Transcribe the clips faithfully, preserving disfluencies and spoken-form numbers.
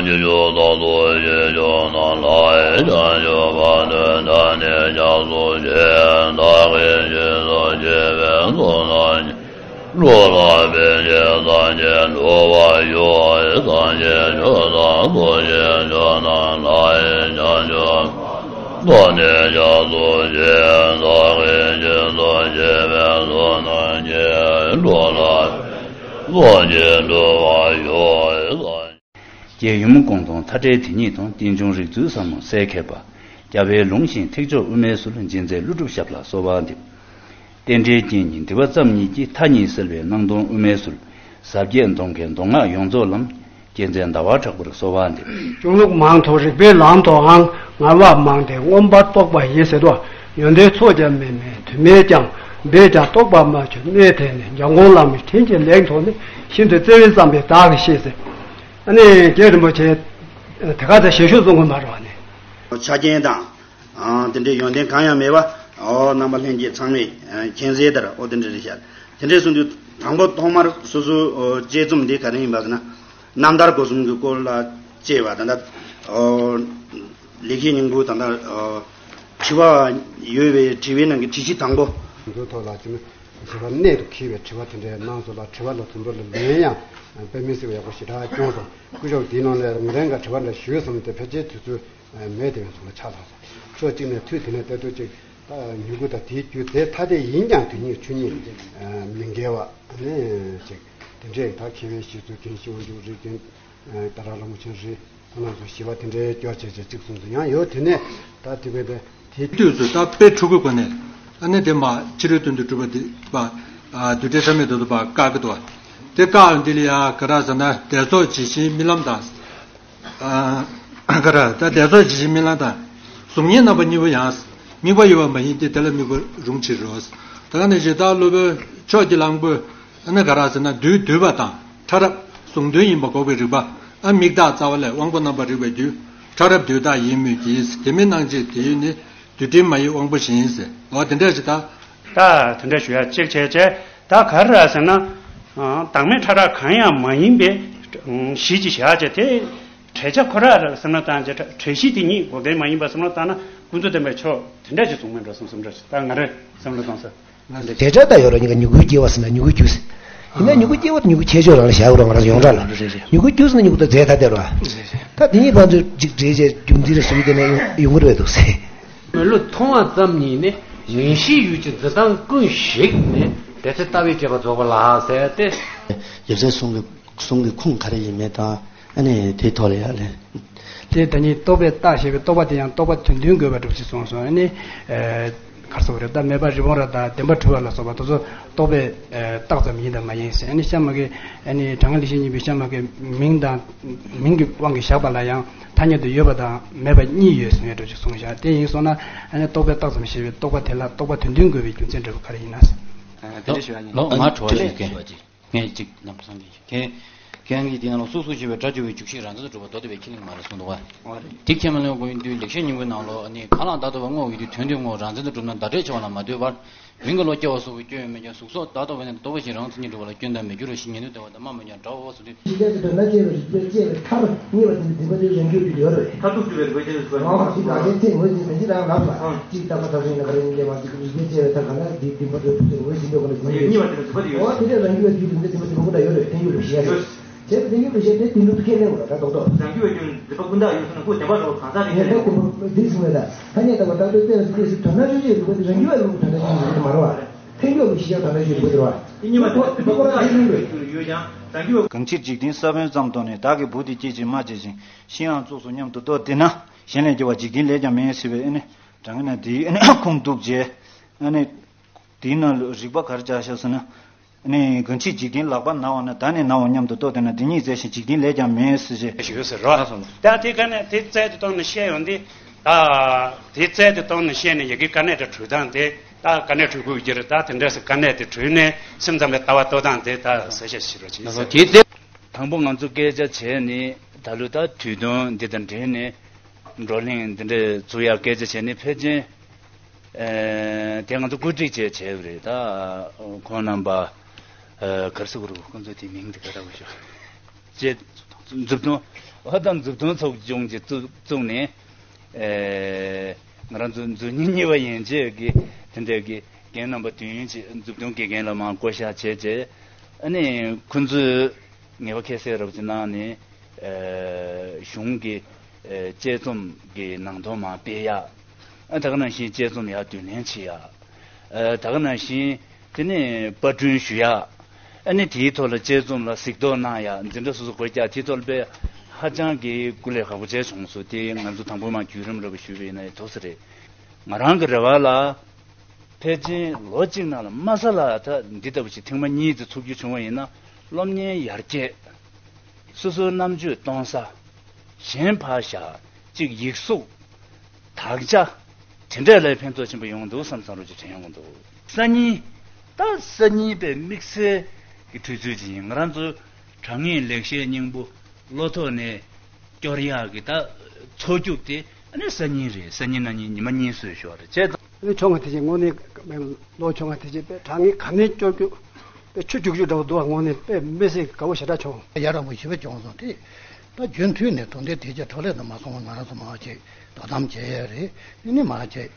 ཅི་ཞིག་རྟག་ཏུ་ཞིག་བྱུང་ན་ལྷའི་བྱང་ཆུབ་བར་དུ་བདག་ནི་སྐྱབས་སུ་མཆི། བདག་གིས་ཞིག་ཏུ་མཆིས་པའི་གསུང་རྣམས་ཀྱིས། འགྲོ་རྣམས་ཕན་ཕྱིར་སངས་རྒྱས་འགྲུབ་པར་ཤོག། སངས་རྒྱས་ཆོས་དང་ཐུགས་རྗེ་ཆེ་ན། ལྷའི་བྱང་ཆུབ་བདག་ནི་སྐྱབས་སུ་མཆི། བདག་གིས་ཞིག་ཏུ་མཆིས་པའི་གསུང་རྣམས་ཀྱིས། འགྲོ་རྣམས་ཕན་ཕྱིར་སངས་རྒྱས་འགྲུབ་པར་ཤོག། རྒྱལ་ཡུམ་དགོངས་དོན་མཐའ་བྲལ་དེ་ཉིད་དང་། རྟེན་འབྱུང་རིགས་ཚུལ་ཟབ་མོ་གསལ་མཁས་པ། རྒྱལ་བའི་ལུང་བཞིན་ཐེག་མཆོག་དབུ་མའི་ཚུལ། མཁྱེན་བརྩེ་ཀླུ་སྒྲུབ་ཞབས་ལ་གསོལ་བ་འདེབས། རྟེན་འབྲེལ་རྐྱེན་གཉིས་འདུས་པ་ཙམ་ཉིད་ཀྱིས། མཐའ་གཉིས་སེལ་བའི་སྣང་སྟོང་དབུ་མའི་ཚུལ། ཟབ་རྒྱས་མདོ་མཁན་མདོ་སྔགས་ཡོངས་རྫོགས་ལམ། རྒྱལ་མཚན་ཟླ་བ་གྲགས་པར་གསོལ་བ་འདེབས། སྤྱོད་ལུགས་མང་དུ་རིགས་པའི་ལམ་དུའང་། ངལ་བ་མང་སྟེ་མངོན་པར་རྟོགས་པ་ཡིན་ཟེར་དོ། ཡོན་ཏན་ཚོགས་ཀྱང་མེད་མིན་དུ་མེད་ཀྱང་། འབད་ཀྱང་རྟོགས་པ་མ་གྱུར་གནས་དེ་ནི། འཇམ་མགོན་བླ་མའི་དྲིན་གྱིས་ལེགས་མཐོང་ནས། ཤིན་ཏུ་བརྩེ་བས་བསམ་པས་བདག་གིས་ཤེས་ཟེར། ཨ་ནི་རྒྱལ་རིན་པོ་ཆེ་དེ་ག་ཚོད་ཞལ་ཤུགས་གསུང་གི་མ་རེད་བ་ནི། ཆ་རྐྱེན་དང་། ཨ་དེ་འདྲའི་ཡོན་ཏན་གང་ཡང་མེད་པ། ཨོ་རྣམ་པ་ལྷན་རྒྱས་ཚང་མས་ཨ་མཁྱེན་གསལ་ལྟར། ཨོ་དེ་འདྲ་རེད་ཤག། དེ་འདྲ་གསུངས་དུས། དང་པོ་ཐོག་མར་སོ་སོ་ཨོ་དཔྱད་རྩོམ་འདི་ག་རེ་ཡིན་པ་ཟེར་ན། རྣམ་ཐར་སྒོ་གསུམ་གྱི་སྐོར་ལ་དཔྱད་པ་ད་ལྟ། ཨོ་ལེགས་བཤད་སྙིང་པོ་ད་ལྟ། ཨོ་དྲི་བ་ཡོད་པའི་དྲི་བའི་ནང་གི་དྲི་གཞི་དང་པོ། ང་ཚོའི་ཐོག་ལ་ཅི་ནི་ཞེས་པ་གནད་དུ་འཁེལ་བའི་དྲི་བ་དེ་འདྲ་གནང་སོང་ལ། དྲི་བ་ལ་དུམ་བུ་ལ་ལན་ཡང་དཔེ་མི་སྲིད་པ་ཡག་པོ་ཞེ་དྲག་བསྐྱོན་སོང་། སྐུ་ཞབས་འདིའི་ནང་ལ་ངོས་ལེན་གྱི་དྲི་བ་འདྲ་ཞུས་སོང་སྟེ། ཕལ་ཆེར་དུས་ཚོད་མེད་དེ་བས་སོང་ལ་ཆགས་སོང་། ཕྱོགས་གཅིག་ནས་དུས་དེ་ནས་ལྟ་དུས་ཅིག་ད་མྱུ་གུ་དང་དེའི་རྒྱུ་དེ་ཐ་དད་ཡིན་ཀྱང་དེ་གཉིས་ཆོས་ཉིད་མི་འགལ་བ་ནི་ཅིག་དེ་འདྲས། ད་མཁས་པའི་བཤད་ཚུལ་མཁན་ཞི་བ་འཇུག་རེད། རྒན་ཏཱ་ར་རིན་པོ་ཆེ་རེད། ཁོང་རྣམ་ཚོ་ཞི་བ་དེ་འདྲའི་སྐྱོར་བྱས་བྱས་གཅིག་གསུངས་སོང་། ཡང་ཡོད། དེ་ནས་ད་དེ་བས་ད་དེ། དུས་སུ་ད་དཔེ་ཕྲུ་གུ་གོ་ནས་ཨ་ནི་དེ་མ་ཕྱི་རོལ་སྟོན་དུ་གྲུབ་པ་དེ་པ། རྡུལ་བྲལ་ཕྲ་མེད་དུ་པ་བཀག་གི་འདུག་བ། དེ་བཀག་འདི་ལ་ཡ་ག་ར་ཟེར་ན། བདེ་སོགས་ཇི་བཞིན་རྨི་ལམ་དང་། ཨ་ག་ར་ད་བདེ་སོགས་ཇི་བཞིན་རྨི་ལམ་དང་། གཟུགས་བརྙན་རྣམ་པ་གཉིས་པོ་ཡང་། དམིགས་པ་ཡོད་པ་མ་ཡིན་ཏེ། དེ་ལ་དམིགས་པ་རུང་ཕྱིར་རོ། ད་ག་ནས་ཞེ་དྲག་སློབ་དཔོན་ཕྱོགས་ཀྱི་གླང་པོས། ཨ་ནི་ག་ར་ཟེར་ན། རྡུལ་འདུས་པ་དང་ཕྲ་རབ་གཟུང་དོན་ཡིན་པ་འགོག་པའི་རིགས་པ། ཨ་དམིགས་བརྟག་རྩ་བ་ལས་དབང་པོ་རྣམ་པར་རིག་པའི་རྒྱུ། ཕྲ་རབ་རྡུལ་བརྟག་ཡིན་མོད་ཀྱི། དེ་མིན་སྣང་མཆེད་དེ་ཡུལ་ནི། རྡུལ་ཕྲན་མ་ཡིན་དབང་པོ་གཞན་ཟེར། འོ་དེ་འདྲ་ཞིག་ད། ད་དེ་འདྲ་ཞུ་ཡ་གཅིག་བྱས་བྱས། ད་ག་རེ་རེད་ཟེར་ན། ཨ་བདག་མེད་ཕྲ་རགས་གང་ཡང་མ་ཡིན་པའི་གཞི་ཅིག་བཞག་བྱས། དེ་བྲལ་བྱ་ཁོ་རང་རེད་བསམ་བློ་བཏང་བྱས། བྲལ་གཞི་དེ་ཉིད་འགོག་མཁན་མ་ཡིན་པ་བསམ་བློ་བཏང་ན། ཀུན་རྫོབ་བདེན་པའི་ཕྱོགས་དེ་འདྲ་ཅིག་བཟུང་མིན་འགྲོ་བསམ་བསམ་འདྲ་ཞིག། ད་ང་རེ་བསམ་བློ་གཏོང་ས། དེ་འདྲ་ད་ཡོད་རེད། ཉི་མ་མྱུ་གུའི་སྐྱེ་བ་ཟེར་ན་མྱུ་གུའི་རྒྱུ་ཟེར། ཡིན་ན་མྱུ་གུ་སྐྱེ་བ་དང་མྱུ་གུ་ཁྱད་ཆོས་རང་ལ་བཞག་ཡོད་རེད། ང་རང་ཚོ་ཡོངས་གྲགས་ལ། རེད་རེད། མྱུ་གུ་རྒྱུ་ཟེར་ན་མྱུ་གུ་དང་རྫས་ཐ་དད་རེད་བ། རེད་རེད། ད་དེ་གཉིས་ཕན་ཚུན་གཅིག་འདྲེས་བྱས་རྒྱུ་འདི་རེད་གསུངས་དེ་ནས་ཡོང་ཡོང་གི་རེད་འདུག་ཟེར། མི་བསླུ་མཐོང་བ་ཙམ་ཉིད་ནི། ངེས་ཤེས་ཡུལ་གྱི་འཛིན་སྟངས་ཀུན་ཞིག་ནས། དེ་ཚེ་ལྟ་བས་དཔྱད་པ་རྫོགས་པ་ལགས་ཟེར་ཏེ། རྒྱལ་སྲས་གསུང་གི་གསུང་གི་ཁུངས་ག་རེ་ཡིན་མིན་དང་། ཨ་ནི་དེའི་ཐོག་ལ་ཡང་ལན། དེ་ད་ཉིད་རྟོག་པས་བརྟགས་ཞེས་པའི་རྟོག་པ་དེ་ཡང་རྟོག་པ་དོན་མཐུན་དགོས་པ་འདྲ་ཞིག་གསུངས་སོང་། ཨ་ནི། ཨེ། ག་རེ་ཟེར་དགོས་རེད། ད་མེད་པ་རི་བོང་རྭ་དང་བདེན་པ་འཁྲུལ་བ་ལ་སོགས་པ་དེ་ཚོ་རྟོག་པས་ཨེ་བརྟགས་ཙམ་ཡིན་དང་མ་ཡིན་ཟེར། ཨ་ནི་གཤམ་མ་གི་ཨ་ནི་དྲང་ངེས་ལེགས་བཤད་སྙིང་པོའི་གཤམ་མ་གི་མིང་དང་མིང་གི་དབང་གིས་བཞག་པ་ལ་ཡང་ཐ་སྙད་དུ་ཡོད་པ་དང་མེད་པ་གཉིས་ཡོད་ཟེར་ནས་འདྲ་ཞིག་གསུངས་བཞག། དེ་ཡིན་སོང་ན་ཨ་ནི་རྟོག་པས་བརྟགས་ཙམ་ཞེས་པའི་རྟོག་པ་དེ་ལ་རྟོག་པ་དོན་མཐུན་དགོས་པའི་རྒྱུ་མཚན་འདྲ་བོ་ག་རེ་ཡིན་ན་ཟེར། ཨ་དེ་འདྲ་ཞུ་ཡ་ཡིན། ལོ་ང་དྲི་བ་ཞིག་གི། ངས་གཅིག་ནམ་སང་གི་ཁྱེད། ཁྱེད་ཀྱིས་དེ་ནང་ལ་སོ་སོ་ཞེས་པའི་སྒྲ་སྦྱོར་བའི་འཇུག་ཤེས་རང་མཚན་དུ་གྲུབ་པ་མདོ་སྡེ་པའི་ཁས་ལེན་མ་རེད་གསུངས་འདུག་བ། འོ་རེད། དེ་ཁས་མི་ལེན་དགོས་ཡིན་དུས་ལེགས་བཤད་སྙིང་པོའི་ནང་ལོགས་ནི། གང་ལ་བདག་རྟོག་པ་དངོས་ཡོད་དུས། དོན་དེ་དངོས་རང་མཚན་དུ་གྲུབ་ན། བདག་འབྲས་ཆེ་བ་ལ་མ་ལྟོས་པར། མིང་གི་བློ་སྐྱེ་བ་སོགས་ཀྱི་སྐྱོན་ཡོད་མེད་ཀྱང་། གཟུགས་སོགས་བདག་རྟོག་པའི་ནང་དུ་རྟོག་པ་བཞིན་རང་མཚན་ཉིད་གྲུབ་པ་ལ་སྐྱོན་དང་མི་འགྱུར་རོ་ཞེས་ཉན་ཐོས་སྡེ་པ་དང་སྨྲ་མི་ཉན་འདྲ་བ་སོགས་ཏེ། ཤེས་བྱ་ཟེར་དོན་ལ་དཔྱད་པའི་རིགས་པས་དཔྱད་པའི་མཐར་རྙེད་པ་དེ་ནི་སྡིག་པ་དེ་རང་རྒྱུད་དུ་ཡོད་རེད། མཐར་ཐུག་སྒྲུབ་པའི་རིགས་པ་དེ་ནི་དགོས་རེད། ཨང་། ཅིག་ད་ག་ཚོད་ངོས་འཛིན་དེ་ཅི་རང་ལབ་ལ། ཨང་། ཅིག་ད་ག་ད་ག་ཡིན་ན་ག་རེ་ཡིན་ལས་མ་ཅིག་རིགས་པས་དཔྱད་པའི་མཐར་ག་ལ་དེ་སྡིག་པ་དེ་ཐུག་ཚེ་ངོས་འཛིན་འདོད་པ་ལ་འཛིན་རྒྱུ་ཡོད། རྙེད་པ་དེ་ནི་སྡིག་པ་དེ་ཡོད། འོ་དེ་འདྲ་རང་རྒྱུད་ལ་རྒྱུད་དེ་འདྲ་སྡིག་པ་སྡིག་པ་ཀུན་ད་ཡོད་རེད། ཐལ་འགྱུར་ལུགས་ཤེས་ཡ་ཡོད། བྱས་པ་དེ་ཉིད་དུ་བཤད་ནས་འོ་ད་རྡོག་རྡོག་རང་རྒྱུད་ལ་རྒྱུད་སྡིག་པ་ཀུན་ད་ཡོད་ཟེར་ན་ཁོ་བདེན་པ་འགྲོ་བ་གང་ཟག་རེད། ངས་ད་དེ་འདིར་གསུངས་ཡོད། ད་ཐ་སྙད་ལྟ་བ་རྟག་ཏུ་བལྟས་ཟེར་དུས་སུ་དོན་དམ་དཔྱོད་བྱེད་རིགས་པ་དེ་རང་རྒྱུད་ལ་ལུགས་དོན་དམ་དཔྱོད་བྱེད་རིགས་པ་དེ་མ་རེད་བ། ཐལ་འགྱུར་ལུགས་ཤེས་ཡ་དོན་དམ་དཔྱོད་རིགས་པ་དེ་རེད་བ། དེ་ཉིད་མ་དེ་ཁོ་རང་ཐལ་འགྱུར་རེད། ཡོད་ཀྱང་རང་རྒྱུད། གང་ཕྱིར་འཇིག་རྟེན་ས་བོན་ཙམ་དུ་ནི། བདག་གི་བུ་དེ་སྐྱེད་ཅིང་མ་བྱས་ཤིང་། ཤིང་ཡང་བཙུགས་སོ་སྙམ་དུ་རྟོག་དེས་ན། གཞན་ལས་སྐྱེ་བ་འཇིག་རྟེན་ལས་ཀྱང་མེད་ཟེར་བའི་ཨ་ནི་དྲང་ངེས་ན་དེའི་ཨ་ནི་ཁུངས་གཏུགས་བྱས། ཨ་ནི་དེའི་ནང་ལ་རིགས་པ་ག་རེ་བྱ་ཤག་ཟེར་ན། ཨ་ནི་གང་ཕྱིར་འཇིག་རྟེན་ལག་པ་ན་བ་ན། བདག་ནི་ན་འོ་སྙམ་དུ་རྟོག་དེས་ན། དེ་ཉིད་བཙལ་ཞིང་འཇིག་རྟེན་ལས་ཀྱང་མེད་ཟེར་བྱས་ཞུས་ཟེར་རོ། ད་དེ་ག་ནས་དེ་རྩལ་དུ་བཏང་ནས་བཤད་ཡོང་དུས། ད་དེ་རྩལ་དུ་བཏང་ནས་བཤད་ནས་ཡ་གི་དཀའ་གནད་དེ་གྲོལ་སྟངས་དེ། ད་དཀའ་གནད་གྲོལ་དགོས་ཀྱི་རེད། ད་དེ་འདྲ་སེ་དཀའ་གནད་དེ་གྲོལ་ནས་སེམས་ཙམ་པའི་ལྟ་བ་རྟོགས་སྟངས་དེ་ད་ཟེར་བཤད་ཞིག་རོ་ཅིག་ཟེར། དེ་དེ། དང་པོ་ང་ཚོ་སྐད་ཆ་བྱས་ནས་ད་ལོ་ད་དུས་སྟོན་འདི་དང་འབྲེལ་ནས་བགྲོ་གླེང་འདི་འདྲ་བཙུགས་ཡག་སྐད་ཆ་བྱས་ནས་ཕལ་ཆེར་ཨེ་དེ་ང་ཚོ་བཀོད་སྒྲིག་བྱས་བྱས་པ་རེད། ད་ཁོང་རྣམ་པ་ཨེ་ག་རེ་ཟེར་དགོས་རེད། ཁོང་ཚོ་དེ་མིང་དེ་ག་རེ་ཟེར་དགོས་ཤག་ཅེས་མཛུབ་སྟོན་ ཨ་ད་མཛུབ་སྟོན་ཚོགས་ཆུང་ཅིག་བཙུགས་བཙུགས་ནས། ཨེ། ང་རང་ཚོ་མཛོད་གཉེར་གཉིས་པ་ཡན་ཆད་ཀྱི་དེ་འདྲའི་གི་རྒན་རྣམ་པ་དུས་ཡུན་ཅིག་མཛུབ་སྟོན་དགེ་རྒན་ལ་མར་བསྐོ་བཞག་བྱས་རྗེས། ཨ་ནི་ཁོང་ཚོས་ངེས་པ་ཁ་གསལ་རབ་ཅིག་གནང་ནས། ཨེ། གཞུང་གི་ཨེ་དཔྱད་རྩོམ་གྱི་ནང་དོན་མར་སྤེལ་ཡག་ཨ་ད་ག་ནང་བཞིན་དཔྱད་རྩོམ་ཡར་བསྡུ་ལེན་བྱེད་ཡག་ཨ་ད་ག་ནང་བཞིན་དེ་ནས་པར་སྐྲུན་ཞུ་ཡག་ཨ་ནི་དེའི་ཐོག་ལ་དཔྱད་རྩོམ་ལ་གཟིགས་རྟོག་གནང་ཡག་འཛིན་གྲྭ་སོ་སོ་སྒོ་རྒྱག་དེའི་ཐོག་ལ་དཔེ་ཧ་ཅང་གི་སྐུ་ལས་ཁག་པོ་བྱས་བྱུང་སོང་། དེ་ང་ཚོ་དང་པོ་མར་བརྒྱུད་རིམ་རེ་བ་ཞུས་པ་ཡིན་ན་ཡང་ཐུགས་ས་རེད། ང་རང་གི་རེ་བ་ལ། ཕལ་ཆེར་ལོ་གཅིག་ནང་ལ་དམའ་ས་ལ་ད་འདི་ལྟ་བུ་ཞིག་ཐེངས་མ་གཉིས་དེ་ཚུགས་རྒྱུ་བྱུང་བ་ཡིན་ན། སློབ་གཉེར་ཡར་རྒྱས། སོ་སོའི་རྣམ་དཔྱོད་གཏོང་ས། གཞན་ཕར་བཞག་ཅིག་ཡིག་གཟུགས། དག་ཆ། དེ་འདྲ་ལ་ཕན་ཐོགས་ཆེན་པོ་ཡོང་འདུག་བསམ་བསམ་རོགས་ཀྱིས་དྲན་ཡོང་གི་འདུག་སང་ཉིན། ད་སང་ཉིན་པའི་དམིགས་བསལ་གྱི་དུས་ཚོད་ཅིག་ཡིན། ང་རང་ཚོ་དྲང་ངེས་ལེགས་བཤད་སྙིང་པོ་བློ་ཐོག་ནས་སྐྱོར་ཡག་གི་ད་འཚོ་རྒྱུགས་དེ་ཨ་ནི་སང་ཉིན་རེད། སང་ཉིན་གནངས་ཉིན་ཉི་མ་གཉིས་བཟོས་ཞོར་རེད་བྱས་ཙང་། ཨ་ནི་ཆུང་བ་དེ་ཅིག་དངོས་གནས་ལོ་ཆུང་བ་དེ་ཅིག་དཔེ་དྲང་ངེས་ག་ནས་སྐྱོར་རྒྱུ་དཔེ་ཆུ་རྒྱུག་རྒྱུ་འདྲ་བོ་འདུག་བ། དངོས་གནས་དཔེ་མི་སྲིད་དགའ་བོ་ཞེ་དྲག་བྱུང་། ཡ་རབས་པོ་ཞེ་པོ་བྱུང་སོང་སྟེ། ད་རྒྱུན་མཐུད་ནས་དོན་དེ་དེ་ཅིག་འཕྲོ་ལས་དུ་མ་སོང་བ་ང་རང་ཚོ་མར་ཅིག་དོ་དམ་བྱེད་ཡ་རེད། ཨ་ནི་མར་ཅིག་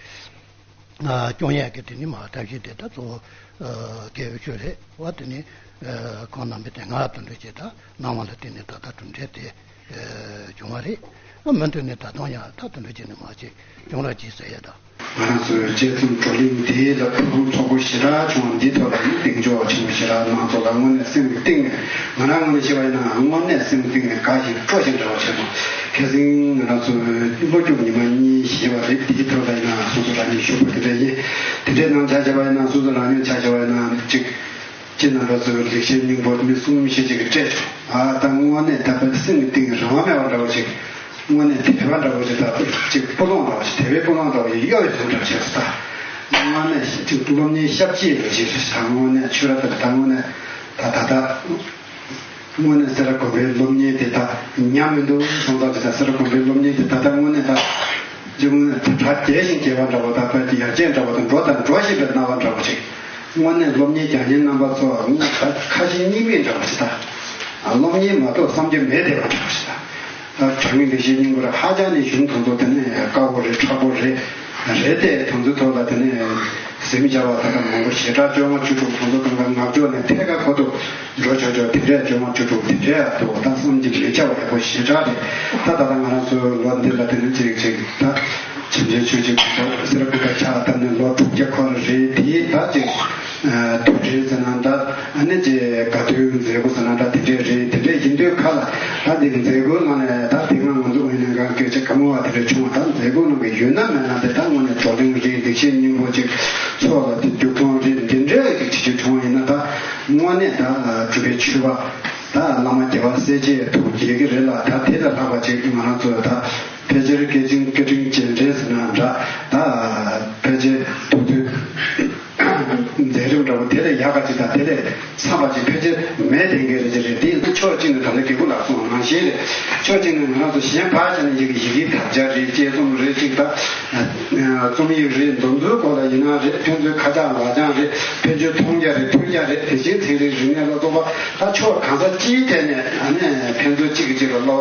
སྐྱོང་ཡས་ཀྱི་དེ་ནི་མ་ཐབས་ཤེས་དེ་ད་གཙོ་བོ་དགེ་བའི་ཆོས་རེད་བ། དེ་ནི་ཁོང་རྣམ་པས་དེ་སྔ་དུ་འགྲོ་བྱེད་ད་གནང་བ་ལ་བརྟེན་ནས་ད་ལྟ་གྲུབ་འབྲས་དེ་བྱུང་བ་རེད། མུ་མཐུད་ནས་ད་དུང་ཡང་ད་དུ་འགྲོ་བྱེད་ནས་མ་བྱེད་སྐྱོང་ར་གྱིས་ཟེར་ཡ་ད། ང་རང་ཚོའི་དཔྱད་རྩོམ་བགྲོ་གླེང་འདི་ལ་ཕུལ་བྱུང་ཚོགས་པ་ཞེ་དྲག་བྱུང་བ་འདི་ཐོག་ལ་ཡང་གདེང་འཇོག་ཆེན་པོ་ཞེ་དྲག་གནང་ཚོགས་ལ་དངོས་གནས་སེམས་ཀྱི་གཏིང་ནས་ང་རང་ངོས་ནས་བཤད་པ་ཡིན་ན་དངོས་གནས་སེམས་ཀྱི་གཏིང་ནས་དགའ་ཞིང་སྤྲོ་ཞིང་འདྲ་བ་བྱས་སོང་། ཁ་སང་ང་རང་ཚོའི་ལོ་རྒྱུས་ཉི་མ་གཉིས་བཞེས་པ་རེད། དེའི་ཐོག་ལ་ཡིན་ན་སོ་སོ་རང་ཉིད་ཞུགས་པ་དེ་འདྲ་ཡིན། དེ་འདྲའི་ནང་ཆ་བཞག་པ་ཡིན་ན་སོ་སོ་རང་ཉིད་ཆ་བཞག་པ་ཡིན་ན་གཅིག་སྤྱི་ནང་ལ་ཚོའི་ལེགས་བཤད་སྙིང་པོ་མི་གསུམ་བཞི་ཅིག་གིས་སྤྲད་བྱུང་། ཨ་ད་དངོས་གནས་ད་ལྟ་སེམས་ཀྱི་གཏིང་རང་དབང་མེད་པ་འདྲ་བོ་ཅིག་དངོས་གནས་དད་པ་འདྲ་བོ་ཅིག་དང་གཅིག་སྤུ་ལོང་འདྲ་བོ་ཅིག་དད་པའི་སྤུ་ལོང་འདྲ་བོ་ཅིག་གཡོ་ཡོད་འདྲ་བོ་ཅིག་ད། དངོས་གནས་གཅིག་སློབ་གཉེར་ཞབས་ཕྱི་ལ་ཅིག་ད་དངོས་གནས་ཆོས་ར་ད་ད་དངོས་གནས་ད་ད་ད་དངོས་གནས་སེ་ར་དགོན་པའི་སློབ་གཉེར་དེ་ད་ཉམས་མི་འདུག་བསམ་ད་ཅིག་ད་སེ་ར་དགོན་པའི་སློབ་གཉེར་དེ་ད་ད་དངོས་གནས་ད་ཅིག་དངོས་གནས་ད་གྲ་རྒྱས་ཤིང་རྒྱས་པ་འདྲ་བོ་ད་དཔེ་ཡར་རྒྱས་འདྲ་བོ་དང་འགྲོ་དང་འགྲོ་བཞིན་པའི་སྣང་བ་འདྲ་བོ་ཅིག་དངོས་གནས་སློབ་གཉེར་རྒྱག་མཁན་རྣམ་པ་ཚོ་ཁ་ཞེ་གཉིས་མེད་འདྲ་བོ་ཞིག་དང་། སློབ་གཉེར་མ་གཏོགས་བསམ་རྒྱུ་མེད་བསྡད་པ་འདྲ་བོ་ཞིག་དང་། ད་དྲང་ངེས་ལེགས་བཤད་སྙིང་པོ་ར་ཧ་ཅང་ནས་གཞུང་དེ་ཚོ་དེ་ནས་དཀའ་བོ་རེད། ཁག་པོ་རེད། རེད་དེ་དེ་ཚོའི་ཐོག་ལ་དེ་ནས་ཟིན་བྱ་བ་ད་ལྟ་མང་པོ་ཞེ་དྲག་བཅོ་ལྔ་བཅུ་དྲུག་དེ་ཚོ་སྟོང་ཕྲག་ལྔ་བཅུ་ནས་ཐད་ཀར་གོ་ཐུབ་འགྲོ་ཆོག་ཆོག་དེ་འདྲས་བཅོ་ལྔ་བཅུ་དྲུག་དེ་འདྲས་ཨ་ཐུག་ད་བསམ་གྱི་མི་ཁྱབ་པ་ཡག་པོ་ཞེ་དྲག་རེད། ད་ད་ལྟ་ང་རང་ཚོའི་ལོ་འདི་ལ་དེ་ནས་ཅིག་ཅིག་ད་བྱམས་ཆེན་ཆོས་རྗེ་སེ་ར་ཕུ་ད་ཆ་ད་ནས་ལོ་དྲུག་བརྒྱ་འཁོར་རེད། དེ་ད་ཅིག་དུས་དྲན་ཟེར་ན་འདྲ། ཨ་ནི་ཅིག་དགའ་སྟོན་མཛད་སྒོ་ཟེར་ན་འདྲ། དེ་འདྲས་རེད། དེ་འདྲས་ཡིན་དུས་ཁ་ལ་ད་འདི་མཛད་སྒོའི་ནང་ནས་ད་དེ་སྔ་ང་ཚོ་འོས་ལྷན་ཁང་སྐད་ཆ་ག་མོ་བ་དེ་འདྲས་བྱུང་བ། ད་མཛད་སྒོ་ནང་གི་ཡོད་ན་མེད་ན་དེ་ད་དངོས་གནས་བགྲོ་གླེང་རེད། ལེགས་བཤད་སྙིང་པོ་ཅིག་ཚོགས་ལ་དེ་རྒྱུག་མཐོང་རེད། འདི་འདྲས་ཅིག་བྱེད་རྒྱུ་བྱུང་བ་ཡིན་ན་ད་དངོས་གནས་ད་གྲུབ་པའི་ཆོས་པ་ད་བླ་མ་རྒྱལ་བ་སྲས་བཅས་ཐུགས་དགྱེས་ཀྱི་རེད་ལ། ད་དེ་ལས་ལྷག་པ་ཅིག་ང་རང་ཚོ་ད་ཕལ་ཆེར་སྐད་ཅིག་སྐད་འཕྲིན་རྒྱལ་འདྲེན་ཟེར་ན་འདྲ། ད་ཕལ་ཆེར་ཐུགས་མཐུན་མཛད་རིམ་འདྲ་བོ་དེ་ལས་ཡག་ག་ཅིག་དང་དེ་ལས་འཚམ་པ་ཅིག་ཕལ་ཆེར་མེད་བསྡད་མཁན་རེད་ཅིག་རེད། དེ་ཡིན་ན་ཕྱོགས་གཅིག་ནས་ད་ལྟ་རྒྱལ་པོ་ལགས་གསུངས་ནང་བཞིན་རེད། ཕྱོགས་གཅིག་ནས་ང་རང་ཚོ་གཞན་ཕར་བཞག་ན་ཡི་གེ་ཡི་གེའི་དར་ཆ་རེད། དཔྱད་རྩོམ་རེད་ཅིག་ད་རྩོམ་ཡིག་རེད། འདི་ཚོའི་སྐོར་ལ་ཡིན་ན་རེད། ཕན་ཚུན་ཁ་བྱང་ལག་བྱང་རེད། ཕན་ཚུན་མཐོང་རྒྱ་རེད། ཐོས་རྒྱ་རེད། དེ་བཞིན་ཚན་རིག་རིག་གནས་ལ་སོགས་པ་ད་ཕྱོགས་གང་ས་ཅིའི་ཐད་ནས་ཨ་ནི་ཕན་ཚུན་གཅིག་གིས་གཅིག་ལ་བློ་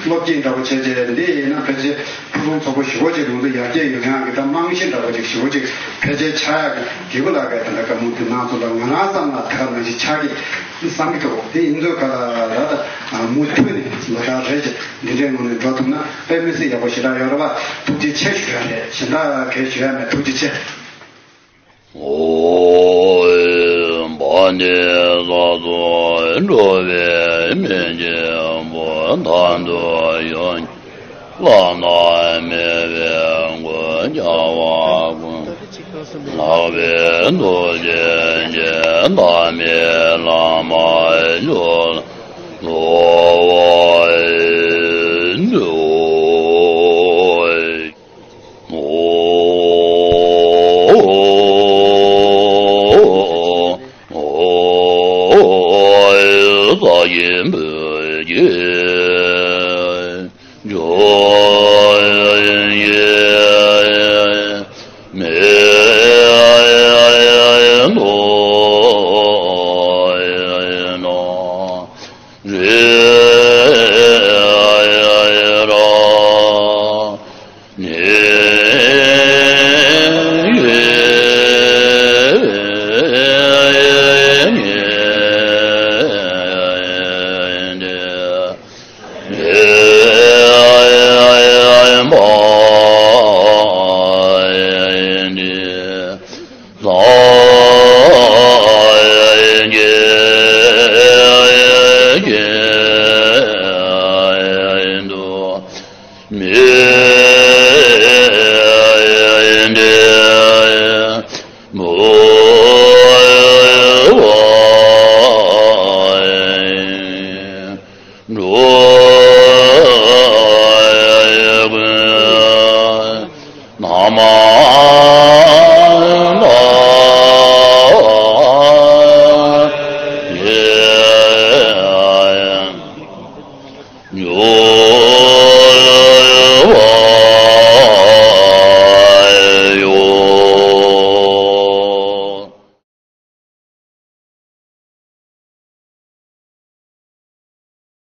བློ་སྐྱེད་འདྲ་བོ་བྱས་རྗེས་འདི་ཡིན་ན་ཕལ་ཆེར་ཕུན་སུམ་ཚོགས་པོ་ཞེ་པོ་ཅིག་ང་ཚོ་ཡར་རྒྱས་ཡོང་ཡག་གི་ད་རྨང་གཞི་འདྲ་བོ་ཅིག་ཞེ་པོ་ཅིག་ཕལ་ཆེར་ཆགས་ཡག་གི། རྒྱལ་པོ་ལགས་ཀྱིས་ད་ལྟ་བཀའ་མོལ་དེ་གནང་ཚུལ་ལ་ང་རང་བསམ་ན་ད་ག་ནང་བཞིན་ཆགས་ཀྱི་བསམ་གྱི་འདུག་དེ་ཡིན་ཚུལ་ག་ལ་ར་ད་མུ་མཐུད་ནས་ལོ་ལྟར་རེ་བཞིན་འདི་འདྲའི་ངང་ནས་འགྲོ་ཐུབ་ན་དཔེ་མི་སྲིད་ཡག་པོ་ཞེ་དྲག་ཡོད་རེད་པ། ཐུགས་རྗེ་ཆེ་ཞུ་ཡ་རེད། གཞན་དག་གས་ཞུ་ཡ་མེད། ཐུགས་རྗེ་ཆེ། ཨོ་ཨེ་བ་ནི་ས་སོ་འགྲོ་བའི་མི་འཇིགས་པོ་དང་དུ་ཡོད། བླ་ན་མེད་པའི་མགོན་རྒྱལ་བ་ཀུན། ལྷག་པའི་ཐུགས་རྗེ་ཅན། བླ་མའི་བླ་མ་ཡོད། ལོ་བ་ཨེ་འདུ། འགྲོ།